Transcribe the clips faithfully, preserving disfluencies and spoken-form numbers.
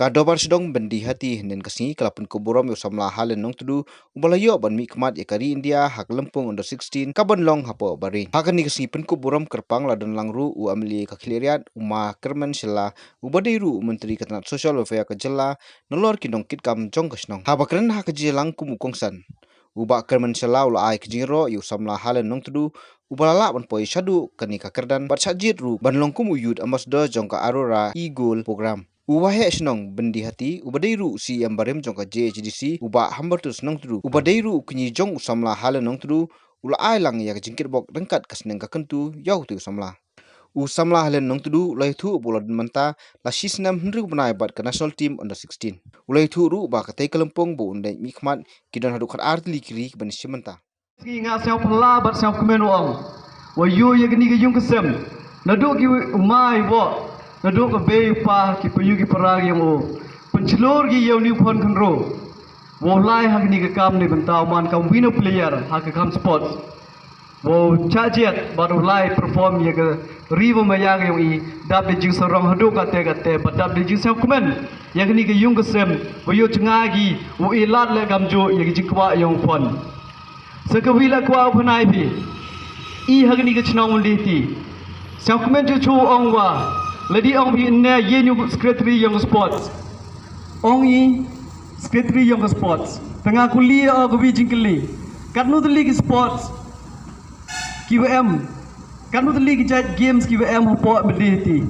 Ka Dorbar Shidong Byndihati hynnin ka sngi ka la pynkup burom ïa u samla Halen Nongtdu uba la ïoh ban mihkhmat ïa ka ri India ha ka lympung under sixteen ka ban long hapoh Bahrain. Ha kane ka sngi pynkup burom kyrpang la don lang ruh u M L A ka Khliehriat, u Ma Kyrmen Shylla, uba dei ruh u Myntri ka tnat Social Welfare ka jylla, nalor ki nongkitkam jong ka shnong. Haba kren ha ka jingïalang kum u kongsan, u Bah Kyrmen Shylla u la ai ka jingïaroh ïa u samla Halen Nongtdu uba la lah ban poi shaduh kane ka kyrdan bad shah jied ruh ban long kum u Youth Ambassador jong ka Aurora E-Gold Program. U Waheh Shnong Byndihati uba dei ruh u C E M barim jong ka J H A D C, u Bah Humbert Nongtdu uba dei ruh u kñi jong u samla Halen Nongtdu, u la ai lang ïa ka jingkitbok ryngkat ka sneng ka kyntu ïa utei u samla. U samla Halen Nongtdu u la ïathuh ba u la don mynta la shi snem hynriew bnai bad ka national team under sixteen. U la ïathuh ruh ba katei ka lympung ba un leit mihkhmat ki don haduh khatar tylli ki ri kiban shim bynta. Ngi nga sngewphylla bad sngewkmen u ong, wa ïoh ïa kane ka ïung ka sem, naduh ki u ma i woh, naduh ka bei u pa, ki payu ki para ki ïong u, pynchlur ki ïa une u khon khynroo. Wow lai ha kane ka kam ne bynta u man kam winner player ha ka kam sports. Wow chah jied bad u lai perform ïa ka ri wa maya ka ïong i, dap da jingsarong haduh katte katte bad dap da jingsngewkmen ïa kane ka ïung ka sem, wa ïoh jngai ki, wow i lad leh kamjooh ïa ka jingkwah ïong u khon. Sa kawi la kwah u pynai phi i ha kane ka chnong Byndihati. Sngewkmen chuh chuh ong wa, lada ong phi ne ïa u secretary ïong sports. Ong i secretary ïong sports. Tang nga kylli ïa o kawi jingkylli. Katno tylli ki sports kiwa em, katno tylli ki jait games kiwa em hapoh Byndihati?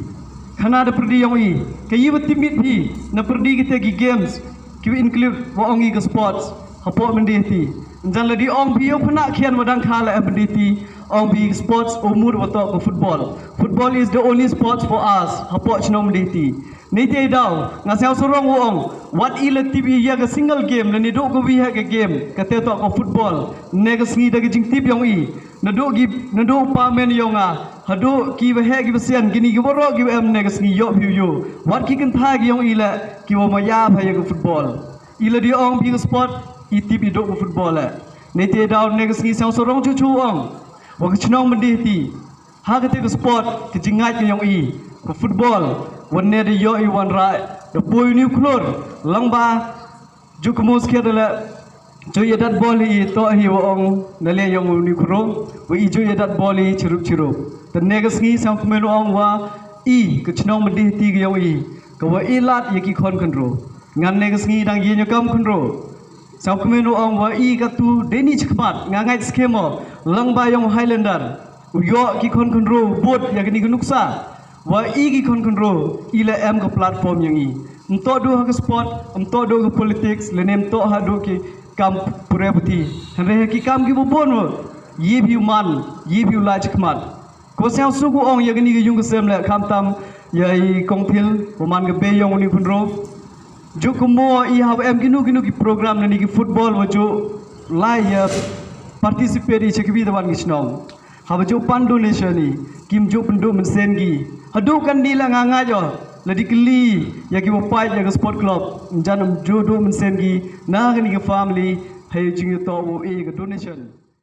Khana da pyrdi ïong i, kaei wa tip miet phi na pyrdi kite ki games kiwa include wa ong i ka sports hapoh Byndihati? Jan lada ong phi ïa u khynnah khian wa dang kha la em Byndihati, ong phi sports u mut wa toh ka football. Football is the only sports for us hapoh chnong Byndihati. Neitei daw nga sngewsarong u ong, wat i la tip i ïa ka single game, lane duh kawi ha ka game, kate toh ka football. Ne ka sngi da ka jingtip ïong i, naduh ki, naduh u pa men ïong nga haduh kiwa heh kiwa sian, kini ki waroh kiwa em ne ka sngi ïoh phi u ïoh. Wat ki kynthai ki ïong i leh kiwa maya bha ïa ka football. I lada ong phi ka sport, i tip i duh ka football eh. Neitei daw ne ka sngi sngewsarong chuh chuh u ong, wa ka chnong Byndihati ha kate ka sport ka jingngait ka ïong i, ka football, wan ne da ïoh i wanrah, da poi une u khlur, lyngba juh ka mos khiat da leh, juh ïa dat ball i toh hi wa ong na leh ïong une u khlur, wa i juh ïa dat ball i chirup chirup. Te ne ka sngi sngewkmen u ong wa i ka chnong Byndihati ka ïong i, ka wa i lad ïa ki khon khynroo. Ngan ne ka sngi dang ïa ñiewkam khynroo. Sngewkmen u ong wa i katu dei ni chakhmat, nga ngait skhem o, lyngba ïong u Highlander u ïoh ki khon khynroo, u bud ïa kani ka nuksa wa i ki khon khynroo i la em ka platform ïong i. Ym toh duh ha ka sport, ym toh duh ha ka politics, lane ym toh haduh ki kam pule puthi. Hynrei ha ki kam kiwa bun, i phi u man, i phi u lai chakhmat. Ko sngewsuk u ong ïa kani ka ïung ka sem leh, khamtam ïa i kong Thiel wa man ka bei ïong uni u khynroo. Juh kumno i, haba em kino kino ki program lane ki football wa juh lai ïa participate i cha kiwi da wan ki chnong. Haba juh pan donation i, kim juh pynduh mynsiem ki. Haduh kani la nga ngait o, lada kylli ïa kiwa pait ïa ka sport club, jan ym juh duh mynsiem ki na kani ka family ha i jingïatoh wa i ka donation.